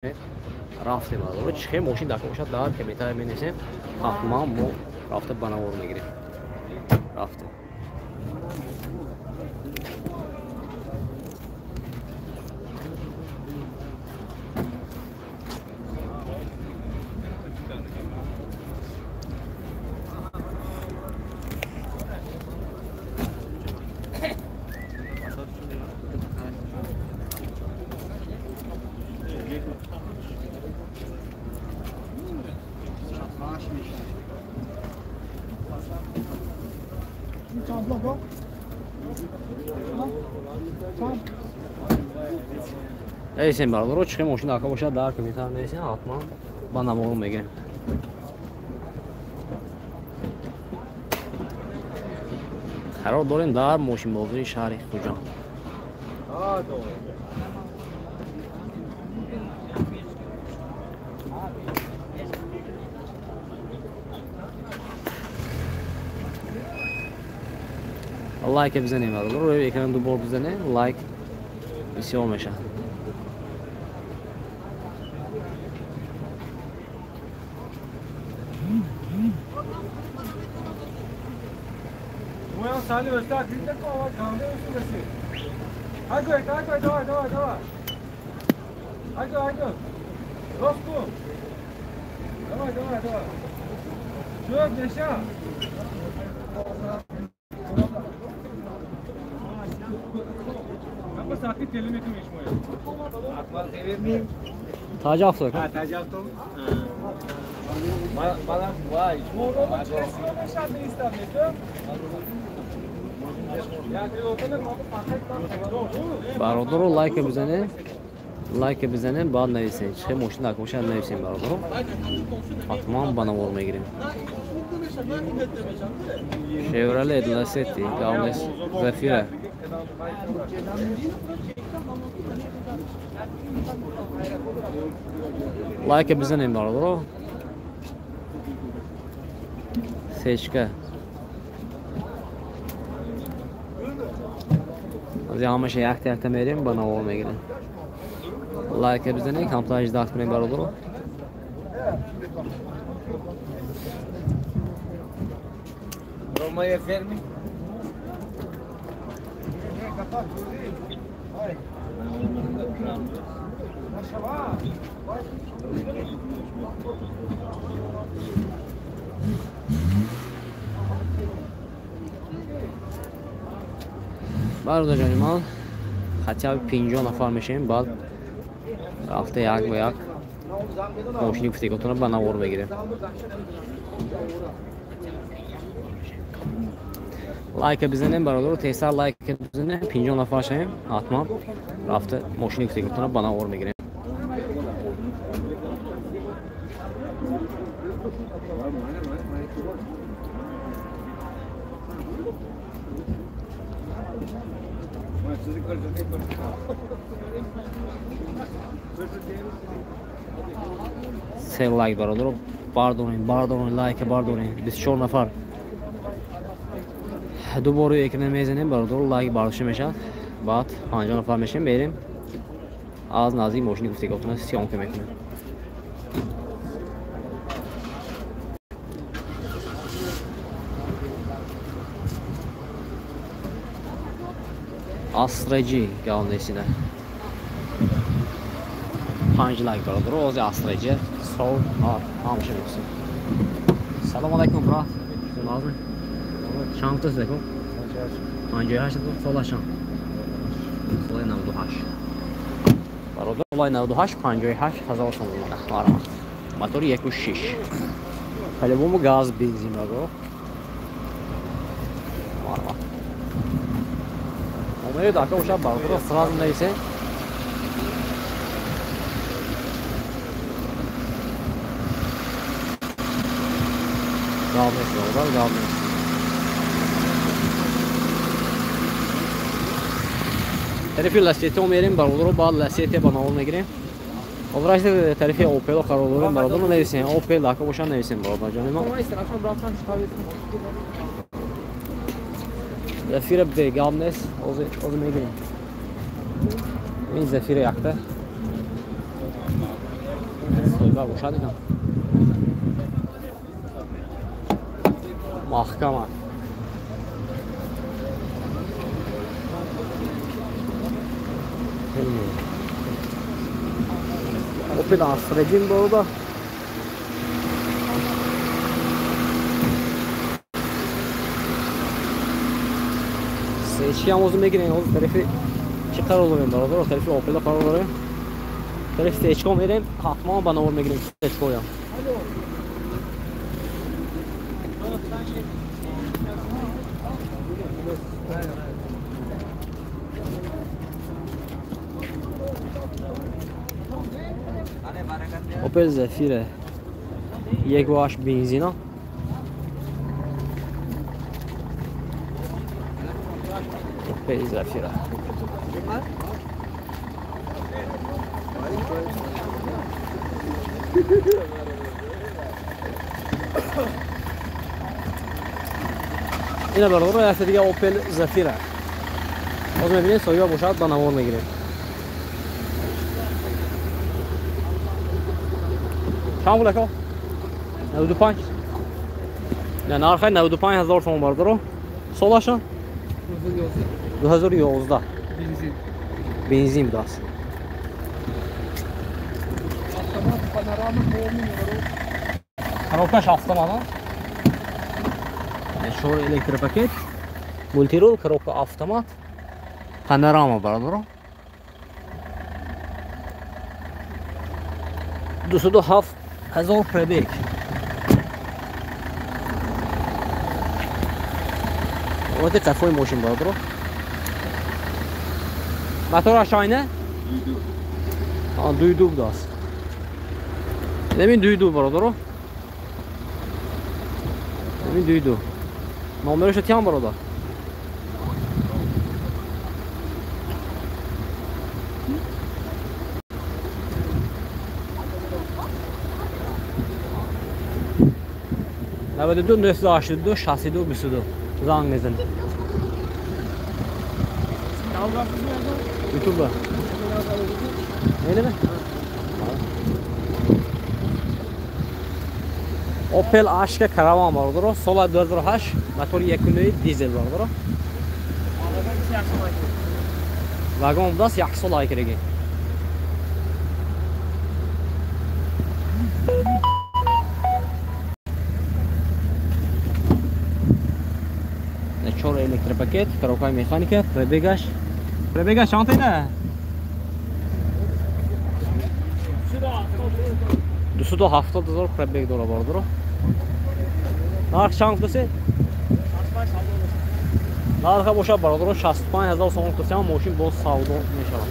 Рафтем бародаро, чӣ хел мошин дар бошад дар комментария менависем, ҳатман мо рафта ба навор мегирем. Рафтем. Нависем бародаро, чӣ хел мошин дар бошад дар комментария менависем, ҳатман ба навор мегирем. Қарор дорем дар мошинбозории шаҳри Хуҷанд. Лайк бизанем бародаро, рӯи экран ду бор бизанем, лайк бисёр мешавад. Таҷафто. Таҷафто. Бародаро лайк бизанем, лайк бизанем, баъд нависем. Чӣ мошин дар бошад нависем бародаро. Ҳатман ба навор мегирем. Chevrolet Lacetti, Gavnes Zafira. Лайк бизанем бародаро. Сечка. Аз ҳамаша якта якта мерем, ба навор мегирем. Лайк бизанем, камтар 18 кунем бародаро. Бародарҷони ман, хотя бы 50 нафар мешавем, баъд рафта як ба як мошини гуфтеготонро ба навор мегирем. Лайка бизанем бародаро, тезтар лайка бизанем, 50 нафар шавем, ҳатман рафта мошини гуфтеготонро ба навор мегирем. Се лайк бародаро, бардорем, бардорем, лайка бардорем. 24 нафар. Ду бор рӯи экран мезанем бародаро, лайк бардошта мешавад. Баъд 50 нафар мешавем, мерем аз наздик мошини гуфтеготона съёмка мекунем. Astra G гавнесина. 5 лайк бародаро, ози Astra G сол ҳамаша мекусем. Салом алайкум брат. Назми. Чанд тас лекум? 58 сола чанд? Солаи 98. Бародар, солаи 98 58 ҳазор сомон марҳамат. Мотори 1.6. По-любому газ, бензин бародар. Марҳамат. Номери дака бошад бародар, сразу нависем. Гав нест бародар, гав нест. Тарафи Ласетио мерем бародаро, баъд Ласетия ба навор мегирем. Ҳозир тарафи Опело қарор дорем бародаро, нависем. Опел дака бошад нависем бародарҷони ман. Зафира бе гап нест, ҳозир мегирем. Ин Зафира якта. соҳиба бошад ина. Маҳкама. Opel Astra бародар. Сечки ҳам озу мегирем, озу тарафи чӣ қарор дорем бародар? Тарафи Opel қарор дорем. Тарафи сечко мерем, ҳатман ба навор мегирем сечкоям. Opel Zafira 1.8 бензина. Opel Zafira. Ина бародаро якта дига Opel Zafira. Боз мебинед соҳиба бошад ба навор мегирем. Чанд пул ака? 95. Не, нархи 95 ҳазор сомон бародаро. Солашон? 2011. Бензин. Бензин будааст. Автомат, панорама, полный наворот. Коробкаш автомат, а? Шор электропакет, мультирул, коробка автомат, панорама бародаро. 207 ҳазор пробег. Вот это қафои мошин бародаро. Мотораш айна? Дуйду будааст. Немин дуйду бародаро. Немин дуйду. Номерашо тиям бародар. Наваду ду 982 62 22 занг мезанед. Ютуба. Нелеме? Opel Astra Caravan бародаро, сола 2008, мотори 1.9 дизел бародаро. Вагон будааст, як сол айкираги. Чор электропакет, коробкаи механика, пробегаш. Пробегаш чанд ина? 270 ҳазор пробег дора бародаро. Нарх чанд гуфтаси? Нарха бошад бародаро 65 ҳазор сомон гуфтасиам, мошин боз савдо мешавад.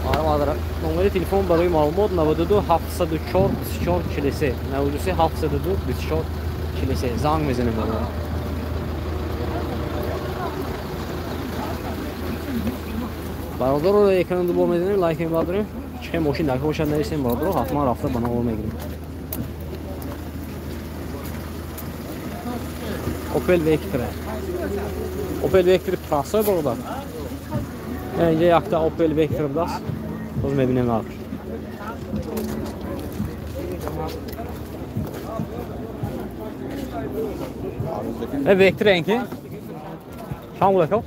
Марҳамат, номери телефон барои маълумот 92 704 24 43 93 702 24 43 занг мезанем бародаро. Бародаро экран дубор мезанем, лайк мебардорем. Чихе мошин дар бошад нависем бародаро, ҳатман рафта ба навор мегирем. Opel Vectra. Opel Vectra простой бародар. Инҷа якта Opel Vectra будааст. Боз мебинем нарх. Vectra инки? Чанд пул ака?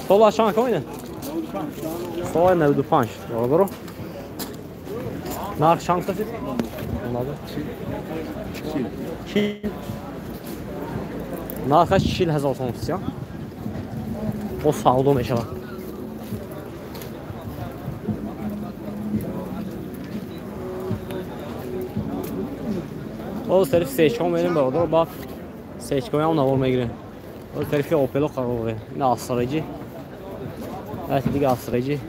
Сола чанд ака ина? Сола 95 бародаро. Нарх чанд гуфтасид? 40. Нархаш 40 ҳазор сомон гуфтасиям. Боз савдо мешавад. Боз тарафи сечко мерем бародаро, баъд сечкоям навор мегирем. Боз тарафи Опело қарор дорем. Ина Астраҷи. Тарафи дига Астраҷи.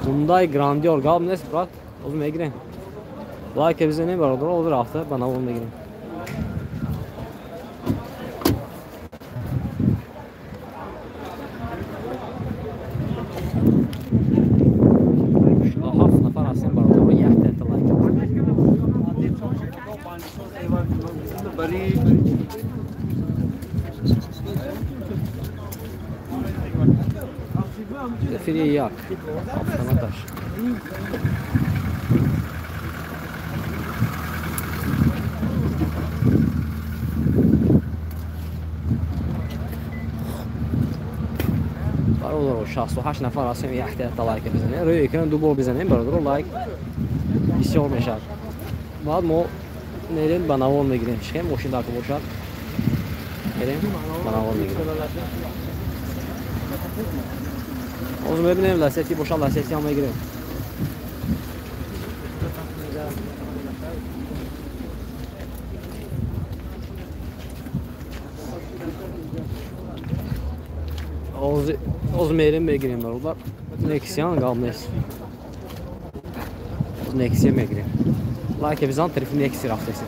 Hyundai Grandeur гап нест брат, боз мегирем. Лайк бизанем бародаро, ҳозир рафта ба навор мегирем. Ҳафт нафар ҳастем бародаро, якта лайк. Зафири як автоматаш. Бародаро 68 нафар ҳастем, якта лайк бизанем. Рӯи экран ду бор бизанем, бародаро лайк бисёр мешавад. Баъд мо мерем ба навор мегирем. Чиқем мошин дар бошад. Мерем ба навор мегирем. Ҳозир мебинем ласети бошад, ласети ҳам мегирем. Ҳозир мерем мегирем бародар. Нексиян гап нест. Нексия мегирем. Лайк бизан, тарафи Некси рафтесем.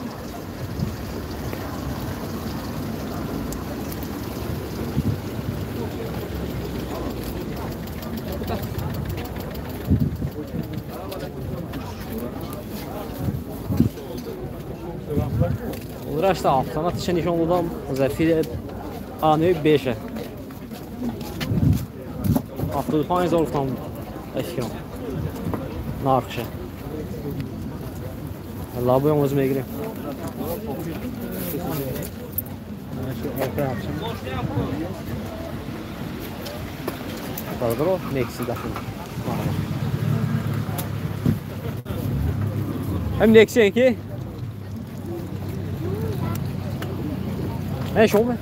Рашта автомат нишон додам, Зафири А9 5. 75 ҳазор гуфтам эфирам. Нархша. Лабоям оз мегирем. Бародаро, Некси дафн. Ҳам Некси ки? Hey, шоме.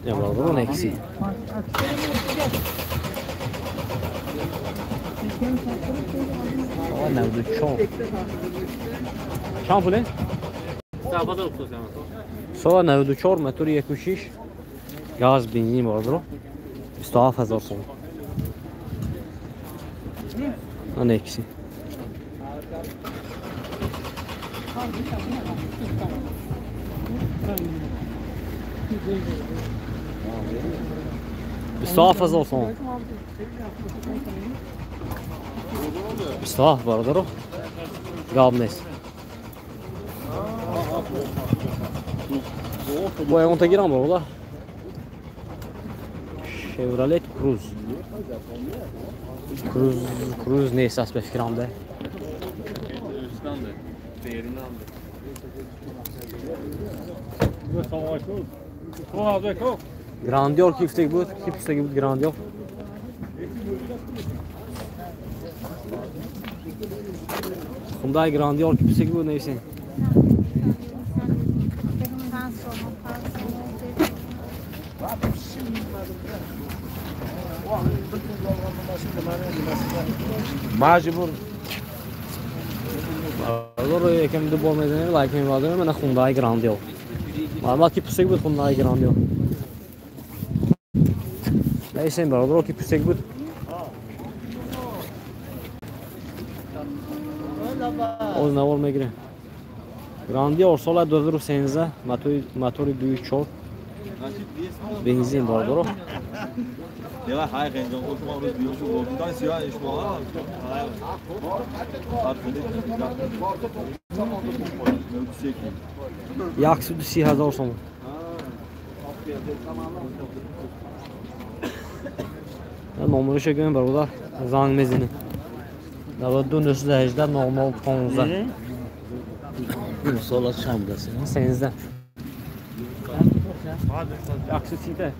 Ya бародаро Некси. Ова 94. Чанд пуле? Сола 94 мотори 1.6 газ бензин бародаро 27 ҳазор сом. Некси. Бисту ҳафт ҳазор сом. 27 бародаро. Гап нест. Бо ягонта гирам бародар. Шевролет Круз. Круз нест аст ба фикрам да. Грандиор кифтег буд, кифтег буд Грандиор. Хундай Грандиор кифтег буд нависен. Majbur. Бародаро якам ду бор мезанем, лайк мебардорем, мана Хундай Грандиор. Маълумот ки пусек буд Хундай Грандиор. Нависем бародаро ки пусек буд. Оз навор мегирем. Грандиор сола 2013 мотори 2.4 бензин бародаро. Яксуду си ҳазор сом. Номероша гӯем бародар, занг мезанем. 92 918 00 15. Сола чанд аст? 13. Яксуду сита.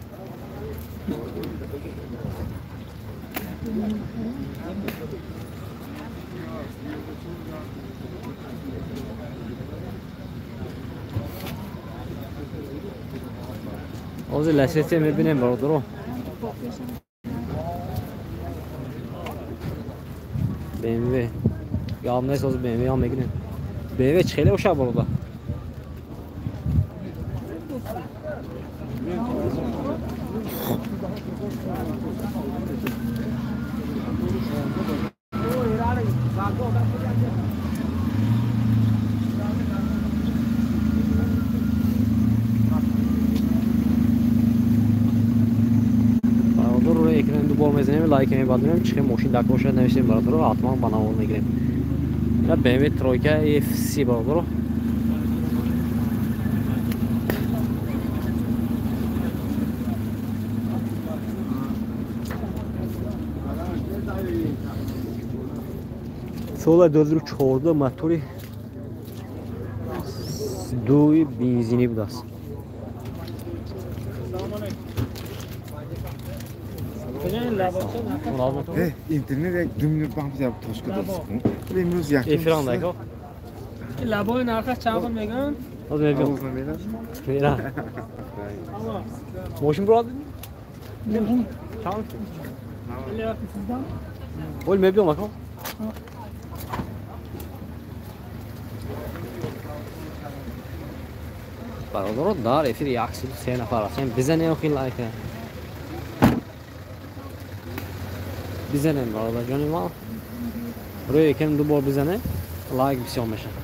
Ҳозир ласетия мебинем бародаро. BMW Гап нест, ҳозир BMW ҳам мегирем. BMW чӣ хеле бошад, бародар? Дубор мезанем, лайк мебардорем, чӣ хел мошин дар бошад нависем, бародаро, ҳатман ба навор мегирем. Ина BMW тройка FC, бародаро. Соли 2014, мотори дуи бензинӣ будааст. Интернет як 2 минут баъд як тошка даст кун. Имрӯз як эфирам дако. Лабои нархаш чанд қон мегӯянд? Ҳозир мебиём. Мера. Мошин бурад? Чанд? Ол мебиём ако. Бародаро, дар эфир 103 нафар ҳастем. Бизанем хел лайка. Бизанем, бародарҷони ман. Рӯи экран ду бор бизанем, лайк бисёр мешавад.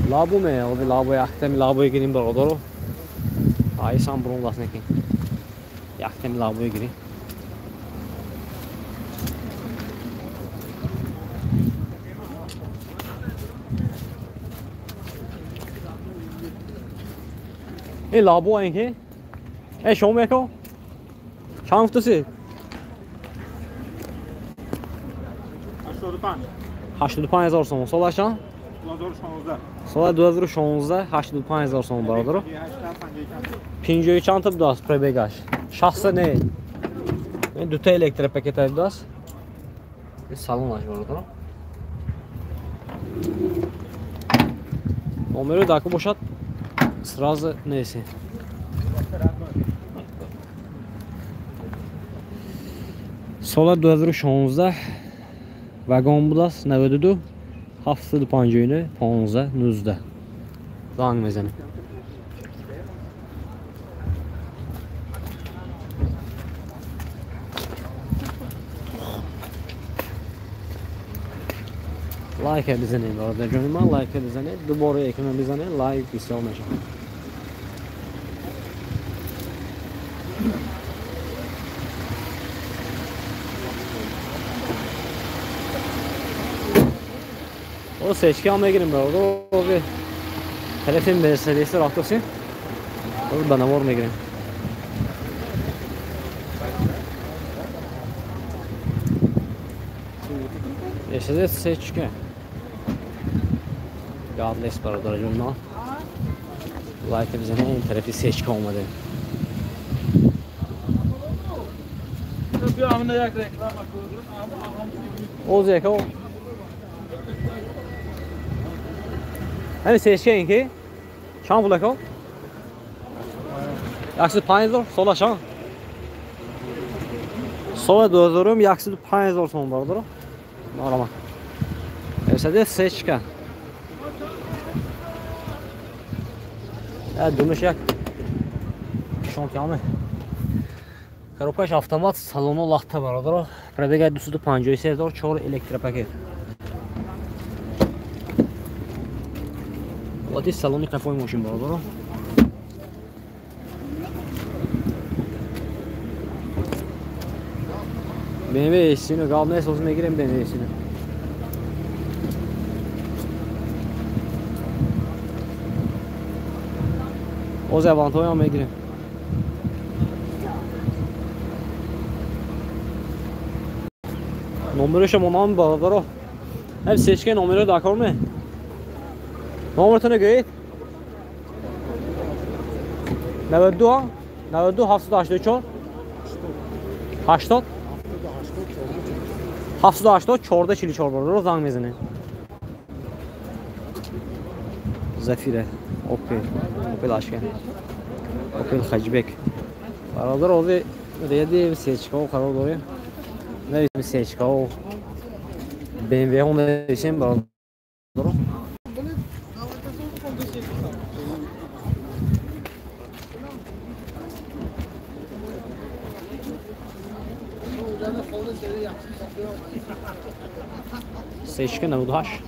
Лабу ме, оби лабу яктами лабу гирим, бародаро. Айсам бурун даст некин. Яктами лабу гирим. Эй лабу инки? Эй шомо яко? Чанд гуфтаси? 85. 85 ҳазор сомон. Солаш чанд? 2016. Соли 2016, 85 ҳазор сомон, бародаро. 50 чанд та будааст пробегаш? 60 не. Дута электропакета будааст. Салонаш, бародаро. Номеро даку бошад, сразу неси. Соли 2016 вагон будааст, 92 759 15 19. Занг мезанем. Лайка бизанед, бародарҷони ман, лайка бизанед, дубора экрана бизанед, лайк бисёр мешавад. О сечка ҳам мегирем, бародар. Тарафи Мерседес рафтосем. Ба навор мегирем. Мерседес сечка. Гап нест, бародарҷон ман. Лайк бизанед, тарафи сечка омадем. Оз яко. Ҳамин сечка ин ки? Чанд пул ако? 105 ҳазор, сола чанд? Сола 2000 105 ҳазор сомон, бародаро. Марҳамат. Мерседес сечка. Думаш як шонкиаме. Коробкаш автомат, салоно лахта, бародаро. Пробега 253 ҳазор, 4 электропакет. Ҳолати салони қафои мошин, бародаро. BMW S9 гап нест, ҳозир мегирем BMW S9. Ҳозир авантҳоям мегирем. Номероша монам, бародаро. Ҳам сечка номеро дар кор ме? Номертонро гӯед? 92 92 784 80 780 14 44, бародаро, занг мезанед. Зафира Опел, Опел Ашка, Опел Хаҷбек. Бародар, ҳозир реди сечкао қарор дорем. Нависем сечкао. BMW ҳо нависем бародаро. Сечка 98.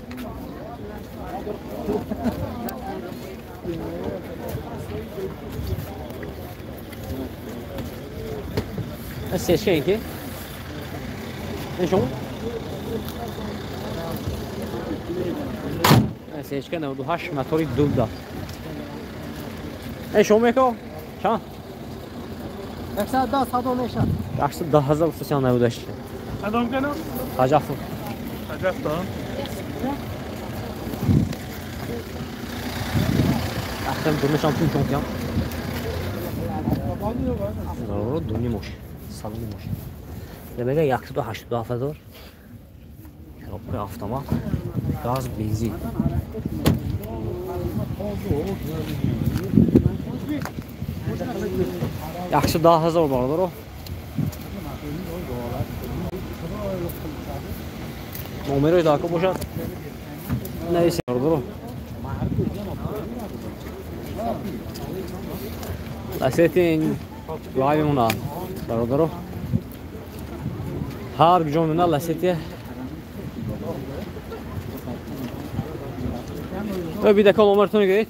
Сечка инки? Нишон? Сечка 98 мотори дубда. Нишон меко? Чанд? 110 садо мешад. 110 ҳазор 98. Кадом кано? Хаҷаф. Хаҷаф то. Ахтам дунашам тун чонкям. Зарур дуни мош. Салони мош. Демега 187 ҳазор. Коробка автомат. Газ, бензин. 110 ҳазор бародаро. Номерои дако бошад. Нависем бародаро. Ласетин лайвимона бародаро. Ҳар ҷо мена ласетия. Бидака номертонро гиред.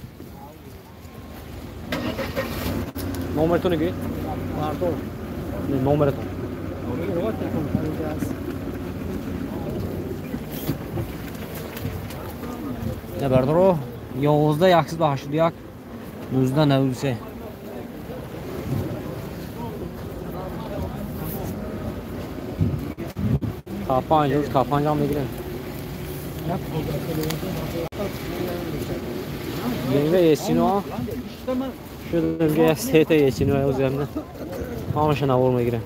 Номертонро гиред. Номертон. Не бародаро 11 181 19 93. К5 рӯз К5 ҳам мегирем. BMW Есино шудам ки сета Есино ӯзамна ҳамаша навор мегирем.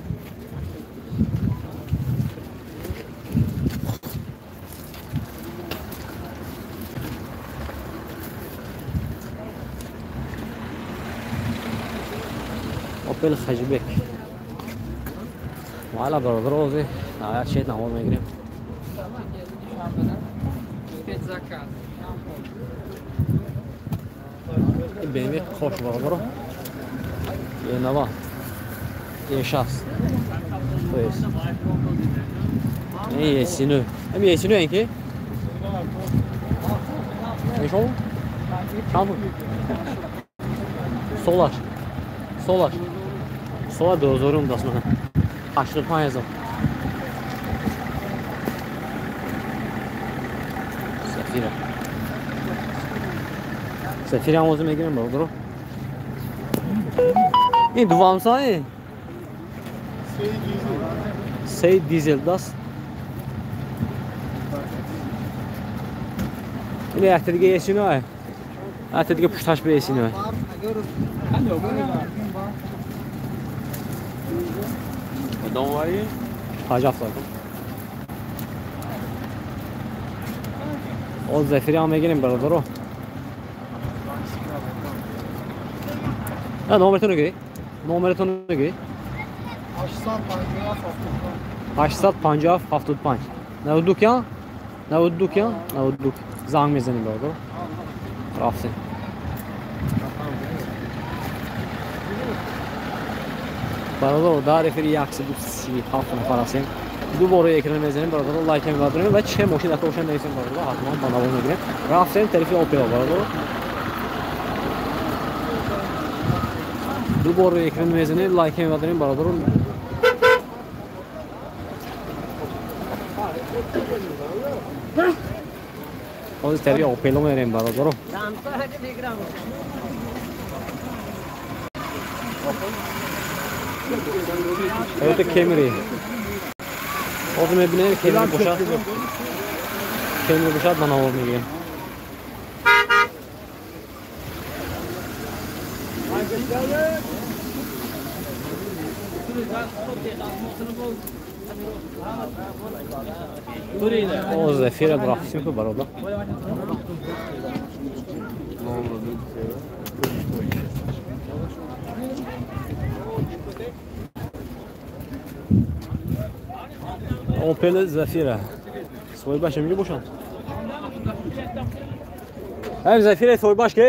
Opel Hatchback. Вала бародаро ози як чиз навор мегирем. BMW қош бародаро. Е9 Е6. То есть. Е9. Ами Е9 инки? Нишон? Чанд? Solar. Solar. Solar 2000 даст мана. 85 ҳазор. Сафира. Сафира ҳам озу мегирем бародаро. Ин дувамсае? Сей дизел даст. Ин якта дига есиное. Якта дига пушташ ба есиное. Кадом вари? Хаҷаф лайкум. Оз зафири ҳам мегирем бародаро. Номертонро гиред. Номертонро гиред. 857 75. 92 кия? 92 кия? 92. Занг мезанем бародаро. Рафтем. Бародаро дар эфири 137 нафар ҳастем. Дубора экран мезанем бародаро, лайк мебардорем ва че мошин дака бошад нависем бародаро, ҳатман ба навор мегирем. Рафтем тарафи Opel бародаро. Дубора экран мезанем, лайк мебардорем бародаро. Ҳозир тарафи Opel мерем бародаро. Toyota Camry. Ҳозир мебинем Camry бошад. Camry бошад ба навор мегирем. О, Зафира рафтем ку бародар. Opel Zafira. Соҳибаш инҷо бошад. Ҳам Зафира соҳибаш ки?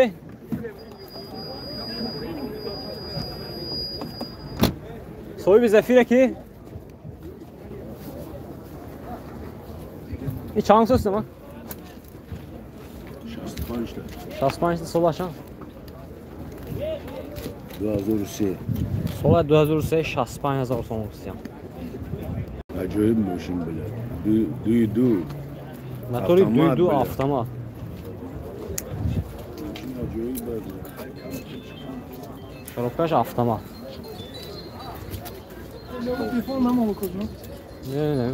Соҳиби Зафира ки? И чанд сӯст ма? 65 65 солашан. 2003. Сола 2003 65 000 сомон кустям. Аҷоиб мошин била. 2.2. Мотори 2.2 автомат. Коробкаш автомат. Не, не.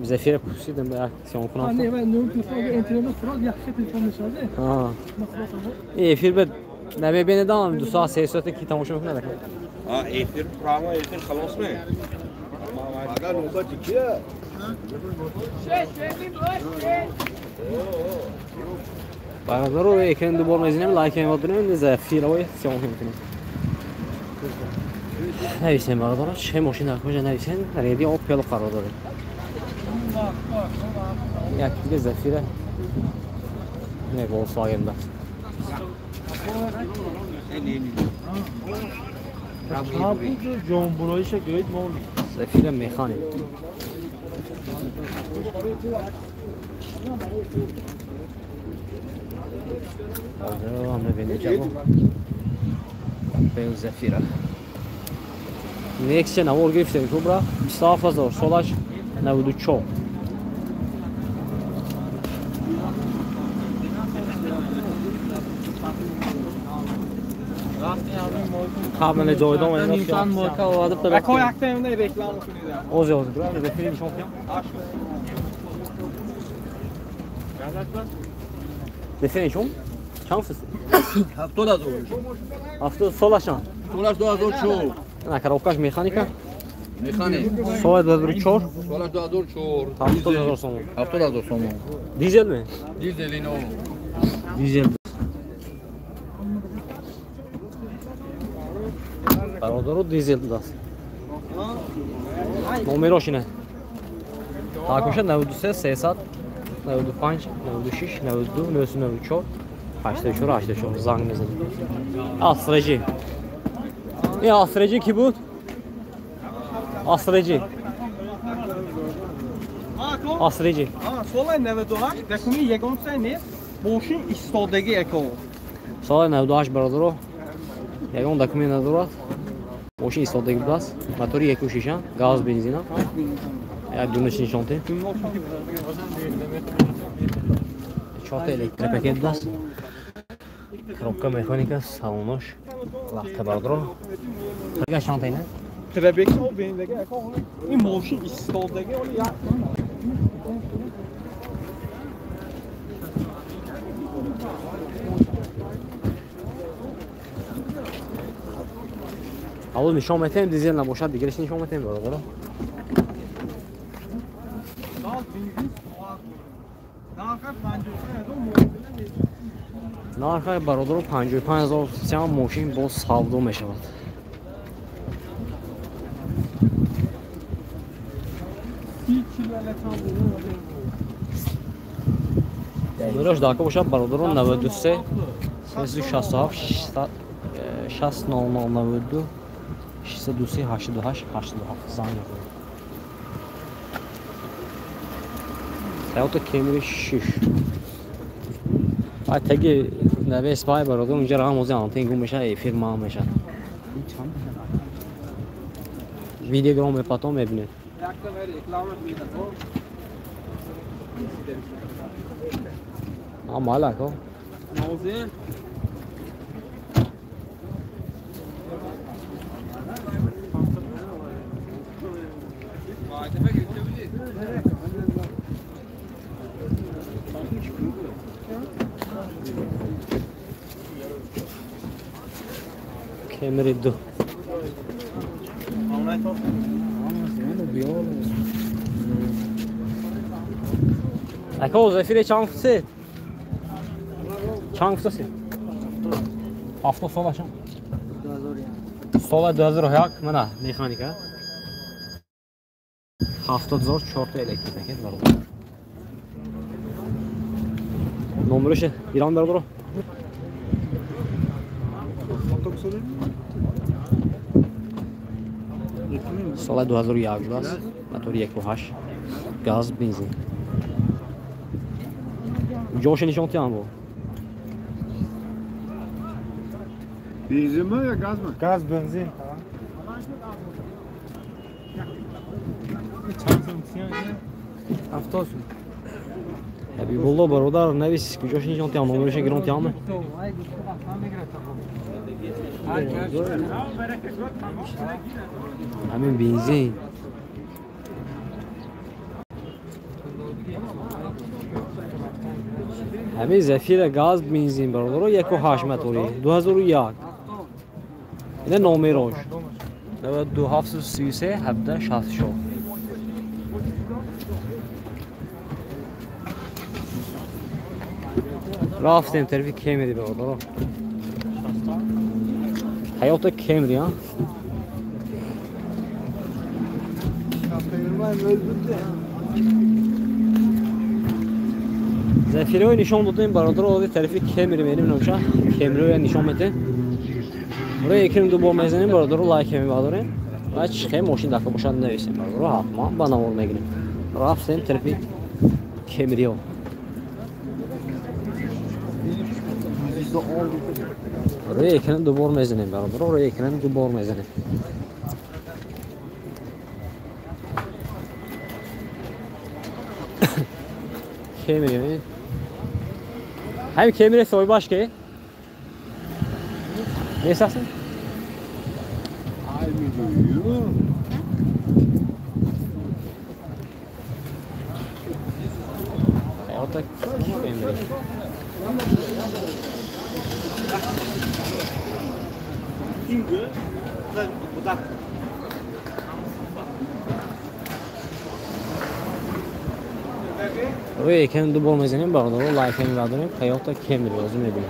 Зафира пусидам ба аксион кунам. Не, не, телефон яхши телефон мешавад. Эфир ба намебинедам 2 соат 3 соат ки тамошо мекунад. Эфир прямо эфир халос ме. Ага, нобати кия? Бародаро, экран дубор мезанем, лайк мемодем, Зафираро съёмка мекунем. Нависем бародаро, че мошин дар куҷа нависем, реди Opel қарор дорем. Як дига Зафира не Volkswagen да. Зафира механик. Бародаро, мебинед ҷаво. Opel Зафира. Нексия навор гирифтем кубра 27 000 солаш 94. Қабл ҷойдон инсон мока овард та бако якта имна реклама кунед. Ози ози бра зафири нишон кунем. Зафири нишон? Чанд фист? 70 000. 70 солашан. Солаш 2004. На коробкаш механика? Механик. Сола 2004. Солаш 2004. 70 000 сомон. 70 000 сомон. Дизел ме? Дизел ино. Дизел. Бародаро дизел даст. Номерош ине. Такоша 93 300 95 96 92 994 84 84 занг мезанед. Асрежи. Ин асрежи ки буд? Асрежи. Асрежи. Соли 98 дакуми ягон нест, мошин истодаги эко. Соли 98 бародаро. Ягон документ надорад. Мошин истодаги будааст. Мотори 1.6, газ бензина. Як дунаш нишонте. Чорта электропакет будааст. Коробка механика, салонош. Лахта бародаро. Тага шанта ина? Требек о бензига эко. Ин мошин истодаги, оли як. Аввал нишон метаем, дизел набошад, дигараш нишон метаем бародаро. Нархи бародаро 55 000 сомон мошин боз савдо мешавад. Номерош дака бошад бародаро 93 367 60 00 92 623 88 87 занг мекунед. Toyota Camry 6. Ай теги навес бай бародаро унҷа рақам ози антен гум мешавад, эфир маҳ мешавад. Видеограм мепатон мебинед. Малако. Camry 2. Ако Зафире чанд фусед? Чанд фусед? Авто сола чанд? 2001. Сола 2001 мана механика. 70 000 чорта электрик бародар. Номераш Иран бародар. Соли 2001 аст, мотори 1.8, газ, бензин. Ҷоша нишон тиям бо. Бензин ма ё газ ма? Газ, бензин. Ҳабибулло бародар, навис куҷош нишон тиям, номераша гирон тиям. Ҳамин бензин. Ҳамин Зафира газ бензин бародаро 1.8 мотори 2001. Ина номерош 92 733 17 64. Рафтем тарафи Кемри бародаро. Toyota Camry ha? Зафираҳои нишон додем бародаро, оди тарафи Кемри мерим номша. Кемриро нишон медем. Рӯи экран ду бор мезанем бародаро, лайк мебардорем. Ва чӣ хел мошин дака бошад нависем бародаро, ҳатман ба навор мегирем. Рафтем тарафи Кемрио. Рӯи экран ду бор мезанем бародаро, рӯи экран ду бор мезанем. Кемри. Ҳамин Кемри соҳибаш ки? Нестасен? Toyota Camry. Рӯи экран ду бор мезанем бародаро, лайк мебардорем. Toyota Camry озу мебинем.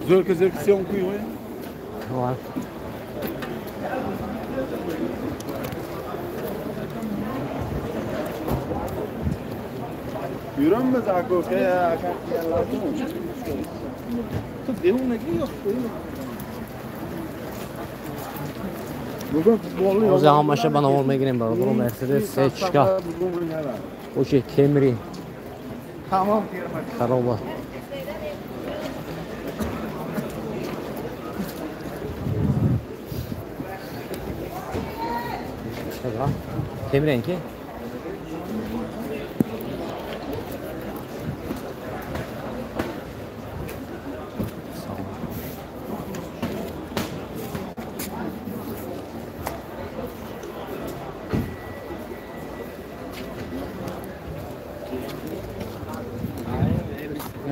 Zurke съемку има. Юрам за ако ке Озе ҳамаша ба навор мегирем бародаро. Мерседес сечка, очи Кемри, хароба. Кемри ки?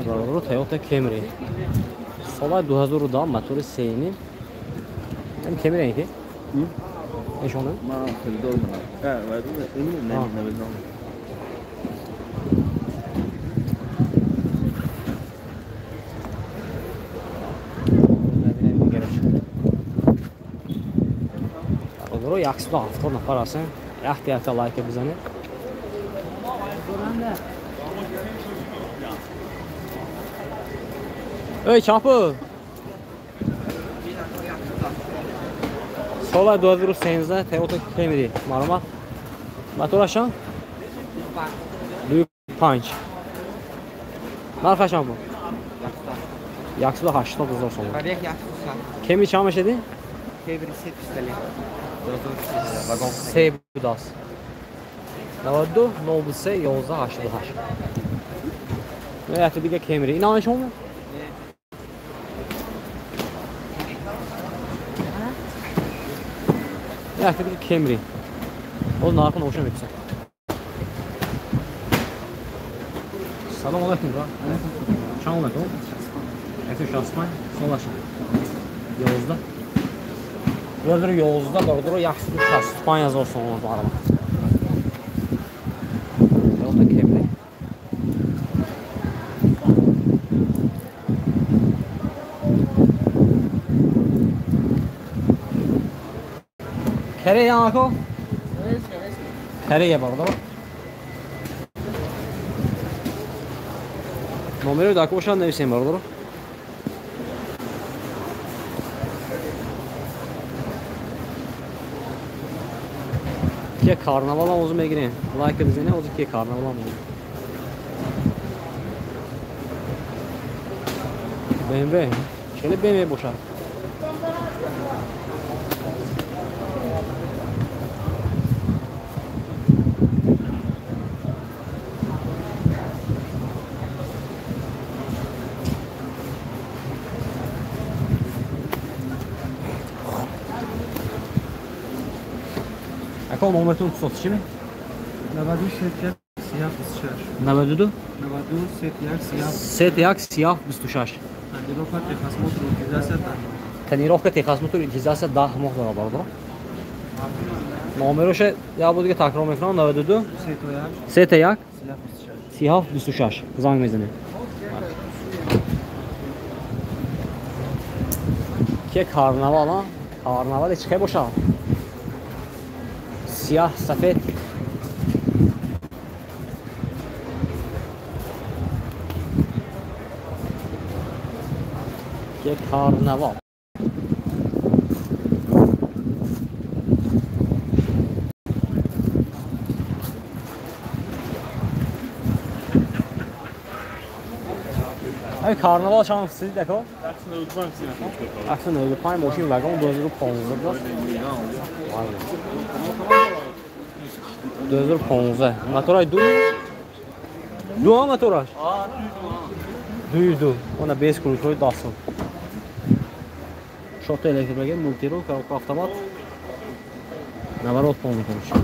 Бародаро, Toyota Camry соли 2010, мотори 3.5. Ин Camry ки? Нишонам? Ман харидор менам. Бародаро, 170 нафар ҳастем. Якта якта лайка бизанед. Эй, чапы! Соли 2013 Toyota Camry. Маълумот? Моторашон? 2.5. Нархашон бу? 180 000 сом. Camry чанд мешади? Camry 7 вагон. Се будааст. 92 03 11 88. Якта дига Camry. Ина шумо? Якта дига Camry. Оз нархи новша мепурсам. Салом алайкум, брат. Чанд алайкум? 165, солашон. 11. 2011 бародаро 165 000 сомон bu araba. Toyota Camry. Kere yanako? Kere бародаро. Номеро дар кошан нависем бародаро. Ки карнавал ҳам озу мегирем. Лайк бизанем, озу ки карнавал ҳам мегирем. BMW. Хеле BMW бошад. Ако номертон чӣ ми? 92 31 26. 92 92 31 31 26. Тонировка техосмотр утилизация 10. Тонировка техосмотр утилизация 10 моҳ дорад бародаро. Номероша як бор дига такрор мекунам 92 31 37 26. Занг мезанем. Ки карнавал, а? Карнавал чӣ бошад? Siyah, сафед. Ки карнавал. Ай карнавал чанд сид деко? 195 мошин вагон 2015 буд. 2015. Моторай ду? Ду ҳам мотораш? Ду. Она без ключҳои дастон. Шота электромагнит, мультирул, коробка автомат. Наворот полный, короче.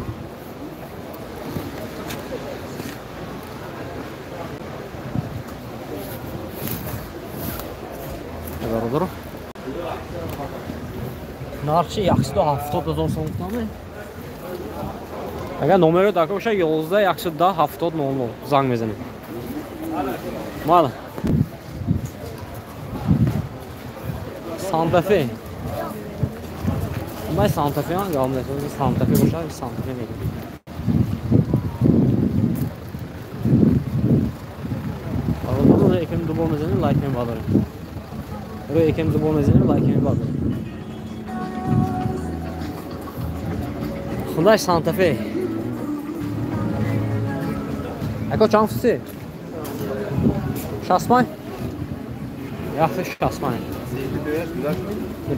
Бародаро. Нархи 170 000 сом гуфтам. Агар номеро дар бошад 11 110 70 00 занг мезанем. Мала. Санта Фе. Май Санта Фе ҳам гап нест. Санта Фе бошад, Санта Фе мегирем. Бародаро, якем ду бор мезанем, лайк мебардорем. Рӯи якем ду бор мезанем, лайк мебардорем. Хундай Санта Фе. Ако чанд фуси? 65? Яхши 65.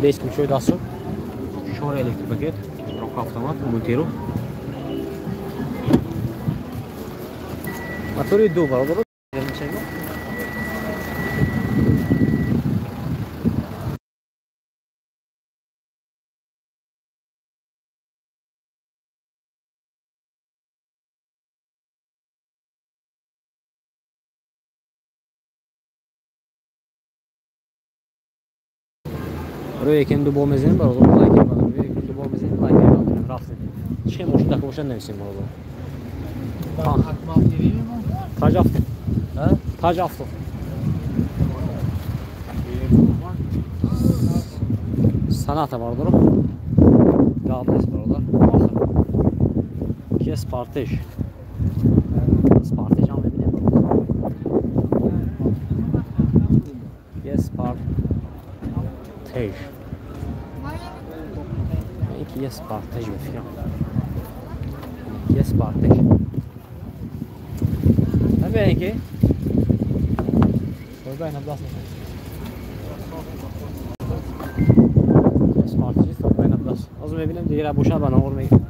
Без ключҳои дасту. 4 электропакет, рока автомат, мультиру. Мотори ду бародаро. Рӯи якем ду бор мезанем бародаро, лайк мебардорем. Рӯи якем ду бор мезанем, лайк мебардорем. Рафтем. Чӣ мошин дака бошад нависем бародаро. Таҷ авто. Таҷ авто. Саната бародаро. Гап нест бародар. Ки Спартеж. Спартеж ҳам мебинем бародар. Ки Спартеж. Ки Спартеж бификрам. Ки Спартеж. Бибинем ки Спартеж Аз мебинем дигар бошад ба навор мегирем.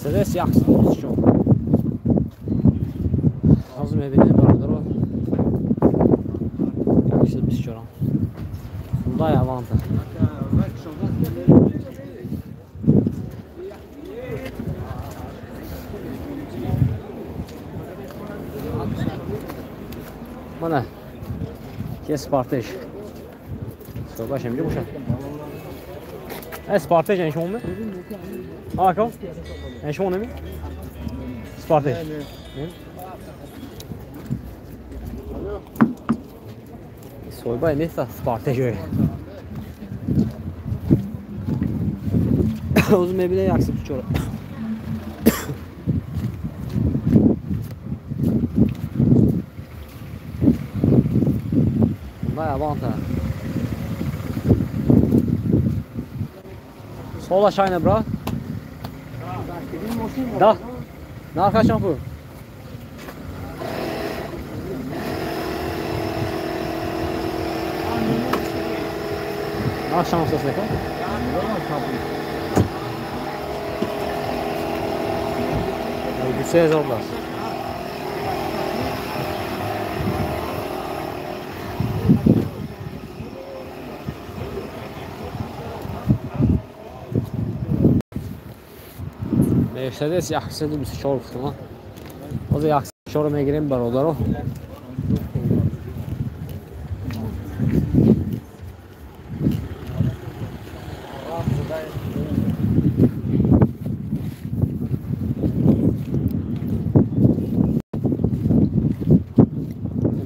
Мерседес 134. Аз мебинем бародаро 124. Хундай Аванта. Мана ке Спартеж. Соҳибаш ҳаминҷо бошад. Спартеж ин шумо ме? Ака? Ин шумо неми? Спартеж. Соҳиба нест Спартеж. Ҳозир мебинем 124. Бая Аванта. Сола шайна, брат. Да. Нарха чанд пул? Нарх чанд пул аст? 3000 аст. Мерседес 124 гуфтам. Ҳозир 124 мегирем бародаро.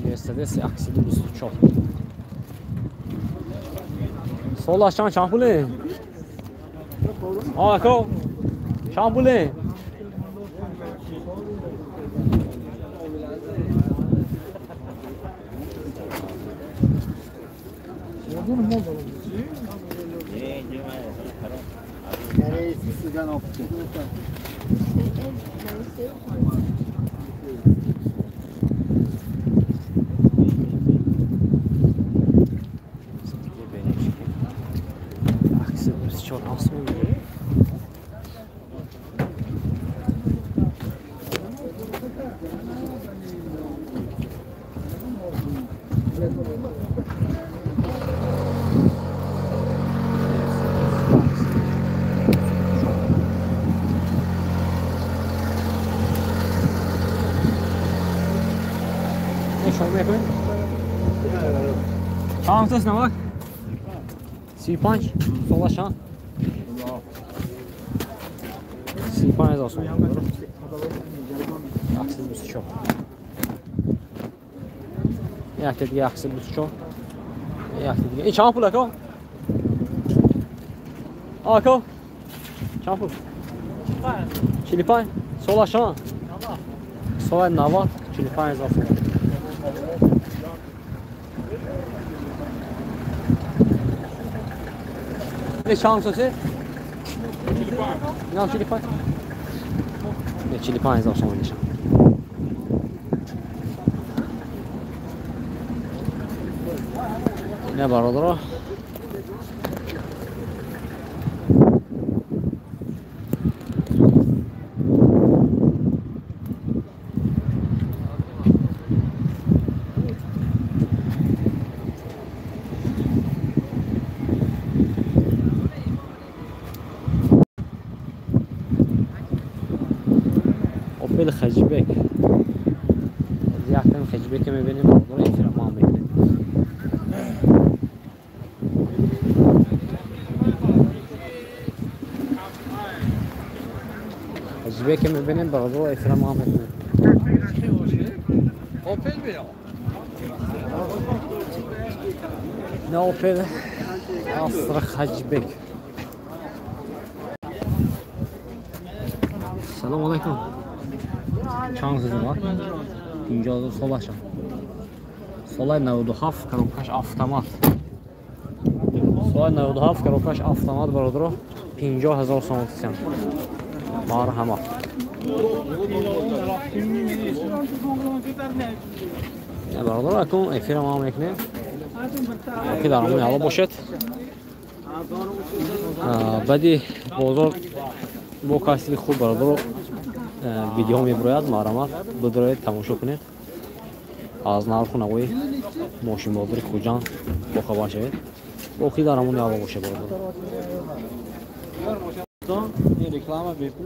Мерседес 124. Солаш чанд пуле? Ако чанд пуле? Чанд аст навак? 35. Сола чанд? 35 000 сом. 124. Якта дига 124. Якта дига. Ин чанд пул ака? Ака? Чанд пул? 45. Сола чанд? Сола 90, 45 000 сом. Чанд сосе? 45. 45 000 сом нишон. Не бародаро. Опел Хеджбек. Яктан Хеджбек мебинем, бародаро, эфира ма мекунем. Хеджбек мебинем, бародаро, эфира ма мекунем. Опел биё. Не Опел Астра Хеджбек. Салом алайкум. Чанд сизм бар? 50 сола чанд? Солаи 97 коробкаш автомат. Солаи 97 коробкаш автомат бародаро 50 000 сом тисям. Марҳамат. Не бародаро, акун эфира ма мекунем. Ки дар ҳамони ҳаво бошед. Баъди бозор бо касби хуб бародаро видео мебурояд, марҳамат бидроед, тамошо кунед. Аз нарху навои мошинбозори Хуҷанд бохабар шавед. Боқӣ дар ҳамони ҳаво бошед бародаро. Реклама бепул.